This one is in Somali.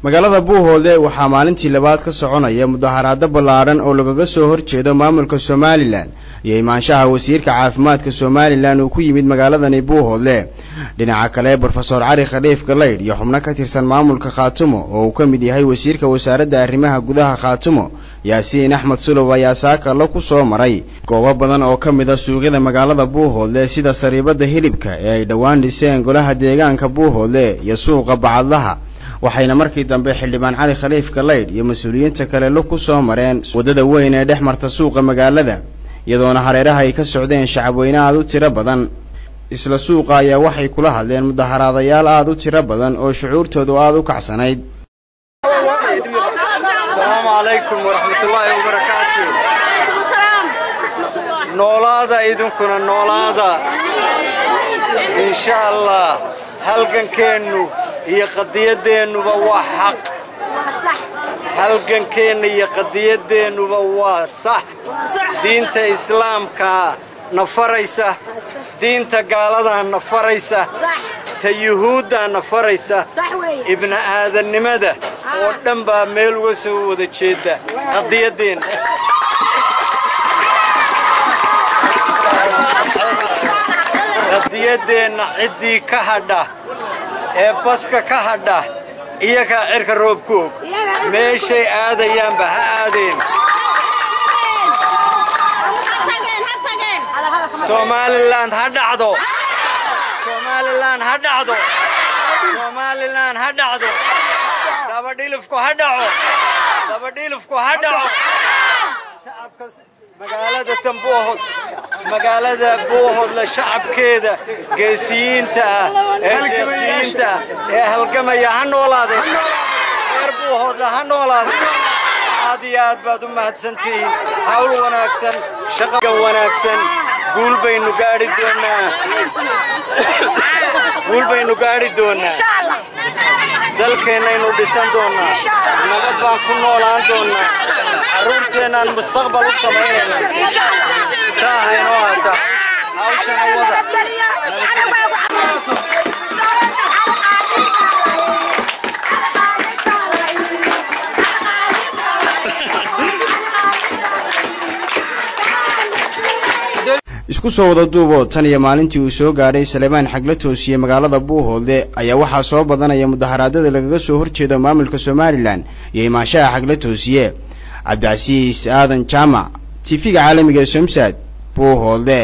Magaalada Buuhoodle waxaa maalintii labaad ka soconaya mudaharaado ballaadhan oo lagaga soo horjeedo maamulka Somalilan iyo imaanshaha wasiirka caafimaadka Somalilan uu ku yimid magaaladani Buuhoodle. Dhinaca kale, Brofesor Cali Khaliif Galaydh iyo xubno ka tirsan maamulka Khaatumo oo uu ka mid yahay wasiirka wasaaradda arrimaha gudaha Khaatumo Yaasiin Axmed Sulow ayaa saakalo ku soo maray goobo badan oo ka mid a suuqyada magaalada Buuhoodle, sida sariibada hilibka ee ay dhowaan dhiseen golaha deegaanka Buuhoodle iyo suuqa Bacadlaha. Waxayna markii dambe xildhibaan Cali Khaliif Galaydh iyo mas-uuliyiinta kale lug ku soo mareen waddada weyn ee dhex marta suuqa magaalada, iyadoona hareeraha ay ka socdeen shacabweyne aada u tiro badan. Isla suuqa ayaa waxay kula hadleen mudaharaadayaal aada u tiro badan oo shucuurtoodu aada u kacsanayd. Asalaamu calaykum waraxmatullaahi wabarakaatu. Noolaada, idinkuna noolaada, insha Allah. Halgankeennu iyo qadiyaddeennuba waa xaq, halgankeenna iyo qadiyaddeennuba waa sax. Diinta islaamkaa na faraysa, diinta gaaladaa na faraysa, ta yuhuuddaa na faraysa, ibni aadannimada oo dhan baa meel uga soo wada jeedda qadiyaddeenna. Qadiyaddeenna ciddii ka hadha ee baska ka hadha, iyagaa cirka roob ku og, meeshay aadayaanba ha aadeen. Somalilan ha dhacdo, Somalilan ha dhacdo, Somalilan ha dhacdo. Dabadhilifku ha dhaco, dabadhilifku ha dhaco. Shacabka magaalada Tambuuhod, magaalada Buuhodle, shacabkeeda geesiyiinta ah ee deeqsiyiinta ah ee halgamaya ha noolaadeen, reer Buuhoodle ha noolaadeen. Aad iyo aad baad u mahadsantihiin. Hawl wanaagsan, shaqa wanaagsan. Guul baynu gaadhi doonaa, guul baynu gaadhi doonaa. Dalkeennaynu dhisan doonaa, nabad baan ku noolaan doonaa, carruurteennaan mustaqbal u samaynaynaa. Saa haynoo hata hawshana wada. Isku soo wada duuboo, tan iyo maalintii uu soo gaadhay Saleebaan Xagla Toosiye magaalada Buuhoodle ayaa waxaa soo badanaya mudaharaadada lagaga soo horjeedo maamulka Somalilan iyo imaanshaha Xagla Toosiye. Cabdicasiis Aadan Jaamac, TV-ga caalamiga ee Somsad, Buuhoodle.